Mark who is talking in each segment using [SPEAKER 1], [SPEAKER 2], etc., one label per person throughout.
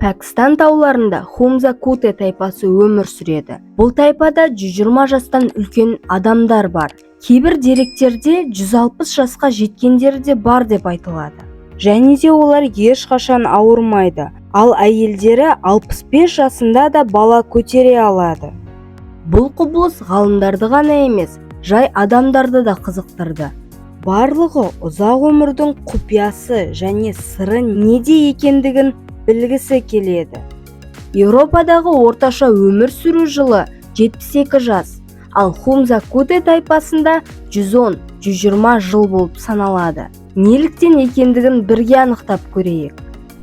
[SPEAKER 1] Пәкістан тауларында Хунза Куте тайпасы өмір сүреді. Бұл тайпада 120 жастан үлкен адамдар бар. Кейбір деректерде 160 жасқа жеткендері де бар деп айтылады.
[SPEAKER 2] Және де олар ешқашан ауырмайды, ал әйелдері 65 жасында да бала көтере алады.
[SPEAKER 1] Бұл құбылыс ғалымдарды ғана емес, жай адамдарды да қызықтырды.
[SPEAKER 2] Барлығы ұзақ өмірдің құпиясы және сыры неде екендігін білгісі келеді.
[SPEAKER 1] Еуропадағы орташа өмір сүру жылы 72 жас, ал Хунза Куте тайпасында 110-120 жыл болып саналады. Неліктен екендігін бірге анықтап көрейік.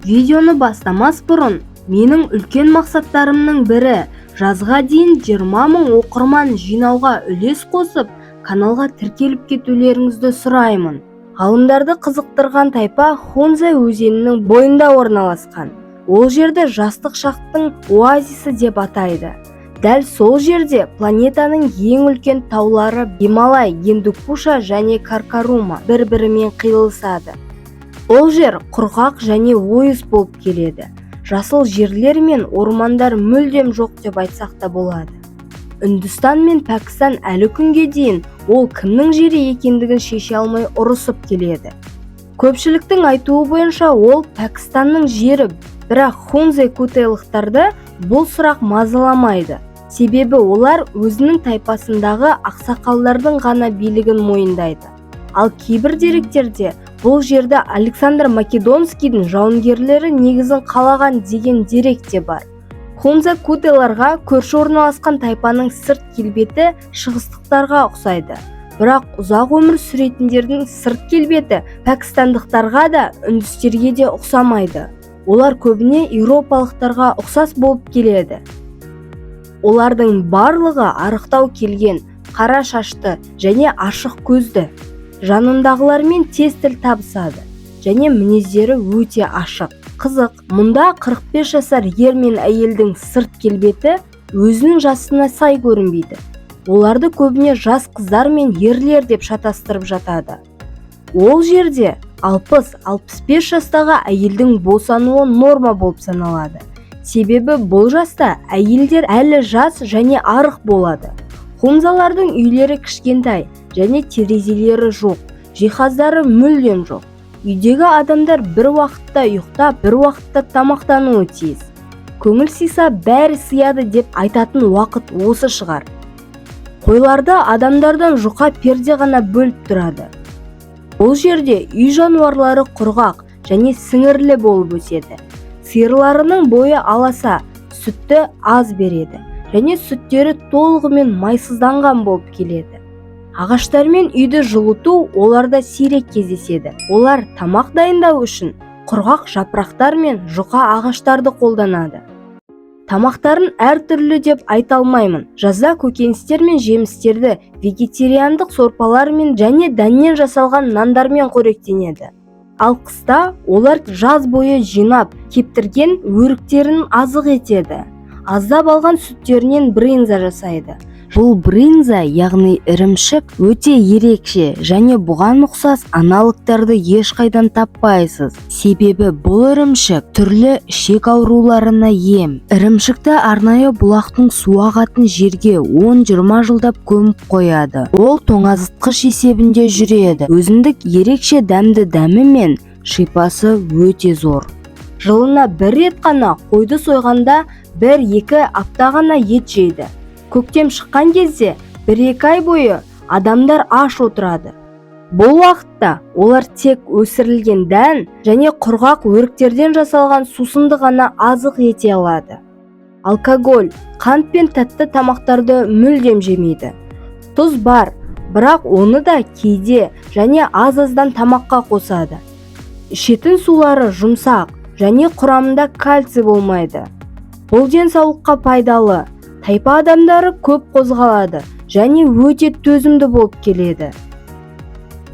[SPEAKER 1] Видеоны бастамас бұрын, менің үлкен мақсаттарымның бірі жазға дейін 20 мың оқырман жинауға үлес қосып, каналға тіркеліп кетулеріңізді сұраймын. Ғалымдарды қызықтырған тайпа Хунза өзенінің бойында орналасқан. Ол жерді жастық шақтың оазисі деп атайды. Дәл сол жерде планетаның ең үлкен таулары Гималай, Гиндукуша және Каракорума бір-бірімен қиылысады. Ол жер құрғақ және ойыс болып келеді. Жасыл жерлер мен ормандар мүлдем жоқ деп айтсақ та болады. Үндістан мен Пәкістан әлі күнге дейін ол кімнің жері екендігін шеше алмай ұрысып келеді. Көпшіліктің айтуы бойынша, ол Пәкістанның жері, бірақ Хунзе кутейлықтарды бұл сұрақ мазаламайды. Себебі олар өзінің тайпасындағы ақсақалдардың ғана билігін мойындайды. Ал кейбір деректерде бұл жерді Александр Македонскийдің жауынгерлері негізін қалаған деген дерек те бар. Хунза кутеларға көрші орналасқан тайпаның сырт келбеті шығыстықтарға ұқсайды. Бірақ ұзақ өмір сүретіндердің сырт келбеті пәкістандықтарға да, үндістерге де ұқсамайды. Олар көбіне еуропалықтарға ұқсас болып келеді. Олардың барлығы арықтау келген, қара шашты және ашық көзді. Жанындағылармен тез тіл табысады және мінездері өте ашық. Қызық, мұнда 45 жасар ер мен әйелдің сырт келбеті өзінің жасына сай көрінбейді. Оларды көбіне жас қыздар мен ерлер деп шатастырып жатады. Ол жерде 60-65 жастағы әйелдің босануы норма болып саналады. Себебі бұл жаста әйелдер әлі жас және арық болады. Хунзалардың үйлері кішкентай және терезелері жоқ, жиһаздары мүлдем жоқ. Үйдегі адамдар бір уақытта ұйықтап, бір уақытта тамақтануы тиіс. Көңіл сыйса, бәрі сыяды деп айтатын уақыт осы шығар. Қойларды адамдардан жұқа перде ғана бөліп тұрады. Бұл жерде үй жануарлары құрғақ және сіңірлі болып өседі. Сиырларының бойы аласа, сүтті аз береді және сүттері толығымен майсызданған болып келеді. Ағаштармен үйді жылыту оларда сирек кездеседі. Олар тамақ дайындау үшін құрғақ жапырақтар мен жұқа ағаштарды қолданады. Тамақтарын әртүрлі деп айта алмаймын. Жазда көкөністер мен жемістерді вегетариандық сорпалармен және дәннен жасалған нандармен қоректенеді. Ал қыста олар жаз бойы жинап, кептірген өріктерін азық етеді. Аздап алған сүттерінен брынза жасайды.
[SPEAKER 2] Бұл брынза, яғни ірімшік, өте ерекше және бұған ұқсас аналогтарды ешқайдан таппайсыз. Себебі бұл ірімшік түрлі ішек ауруларына ем. Ірімшікті арнайы бұлақтың суы ағатын жерге 10-20 жылдап көміп қояды. Ол тоңазытқыш есебінде жүреді. Өзіндік ерекше дәмді дәмі мен шипасы өте зор.
[SPEAKER 1] Жылына бір рет қана қойды сойғанда, 1-2 апта ғана ет жейді. Көктем шыққан кезде 1-2 ай бойы адамдар аш отырады. Бұл уақытта олар тек өсірілген дән және құрғақ өріктерден жасалған сусынды ғана азық ете алады. Алкоголь, қант пен тәтті тамақтарды мүлдем жемейді. Тұз бар, бірақ оны да кейде және аз-аздан тамаққа қосады. Ішетін сулары жұмсақ және құрамында кальций болмайды. Бұл денсаулыққа пайдалы. Тайпа адамдары көп қозғалады және өте төзімді болып келеді.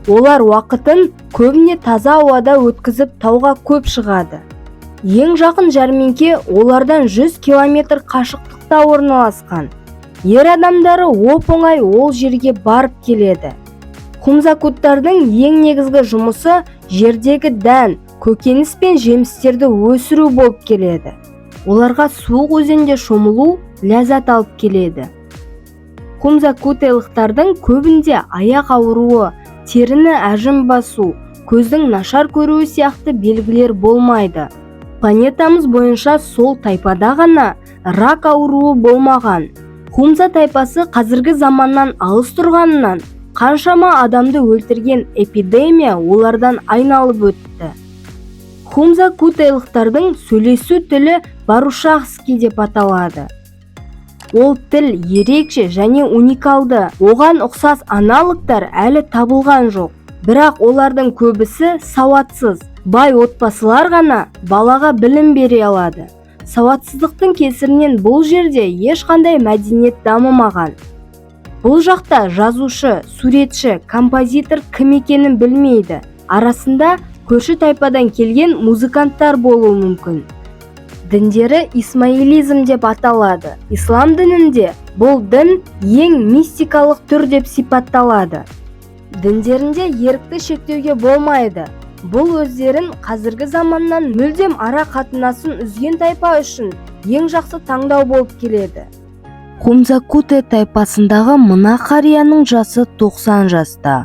[SPEAKER 1] Олар уақытын көбіне таза ауада өткізіп, тауға көп шығады. Ең жақын жәрмеңке олардан 100 километр қашықтықта орналасқан. Ер адамдары оп-оңай ол жерге барып келеді. Хунзакуттардың ең негізгі жұмысы жердегі дән, көкөніс пен жемістерді өсіру болып келеді. Оларға суық өзенде шомылу ләззат алып келеді. Хунзакутайлықтардың көбінде аяқ ауруы, теріні әжім басу, көздің нашар көруі сияқты белгілер болмайды. Планетамыз бойынша сол тайпада ғана рак ауруы болмаған. Хунза тайпасы қазіргі заманнан алыс тұрғанынан, қаншама адамды өлтірген эпидемия олардан айналып өтті. Хунза кутайлықтардың сөйлесу тілі барушахский деп аталады. Ол тіл ерекше және уникалды, оған ұқсас аналогтар әлі табылған жоқ. Бірақ олардың көбісі сауатсыз. Бай отбасылар ғана балаға білім бере алады. Сауатсыздықтың кесірінен бұл жерде ешқандай мәдениет дамымаған. Бұл жақта жазушы, суретші, композитор кім екенін білмейді. Арасында көрші тайпадан келген музыканттар болуы мүмкін. Діндері исмаилизм деп аталады. Ислам дінінде бұл дін ең мистикалық түр деп сипатталады. Діндерінде ерікті шектеуге болмайды. Бұл өздерін қазіргі заманнан мүлдем ара қатынасын үзген тайпа үшін ең жақсы таңдау болып келеді.
[SPEAKER 2] Хунзакуте тайпасындағы мына қарияның жасы 90 жаста.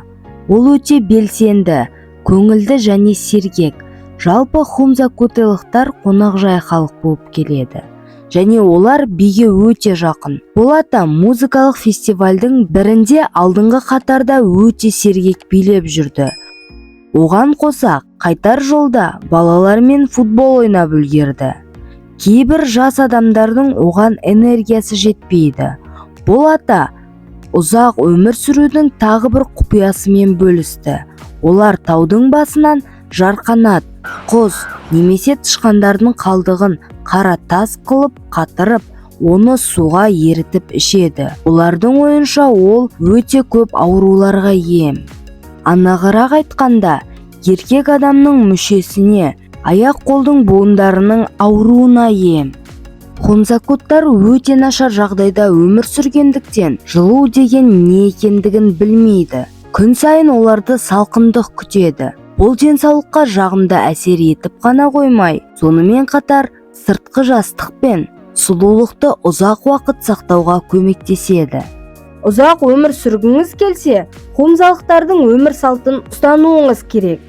[SPEAKER 2] Ол өте белсенді, көңілді және сергек. Жалпы, хунзакутелықтар қонақжай халық болып келеді және олар биге өте жақын. Бұл ата музыкалық фестивальдің бірінде алдыңғы қатарда өте сергек билеп жүрді. Оған қоса, қайтар жолда балалармен футбол ойнап үлгерді. Кейбір жас адамдардың оған энергиясы жетпейді. Бұл ата ұзақ өмір сүрудің тағы бір құпиясымен бөлісті. Олар таудың басынан жарқанат, құс немесе тышқандардың қалдығын қара тас қылып қатырып, оны суға ерітіп ішеді. Олардың ойынша, ол өте көп ауруларға ем. Анығырақ айтқанда, еркек адамның мүшесіне, аяқ қолдың буындарының ауруына ем. Хунзакуттар өте нашар жағдайда өмір сүргендіктен, жылу деген не екендігін білмейді. Күн сайын оларды салқындық күтеді. Бұл денсаулыққа жағымды әсер етіп қана қоймай, сонымен қатар сыртқы жастық пен сұлулықты ұзақ уақыт сақтауға көмектеседі.
[SPEAKER 1] Ұзақ өмір сүргіңіз келсе, хунзалықтардың өмір салтын ұстануыңыз керек.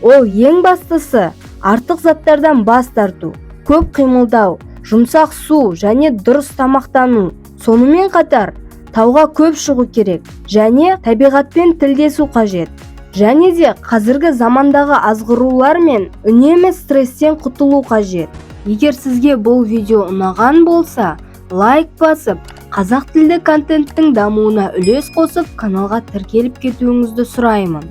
[SPEAKER 1] Ол ең бастысы артық заттардан бас тарту, көп қимылдау, жұмсақ су және дұрыс тамақтану. Сонымен қатар тауға көп шығу керек және табиғатпен тілдесу қажет. Және де қазіргі замандағы азғырулар мен үнемі стресстен құтылу қажет. Егер сізге бұл видео ұнаған болса, лайк басып, қазақ тілді контенттің дамуына үлес қосып, каналға тіркеліп кетуіңізді сұраймын.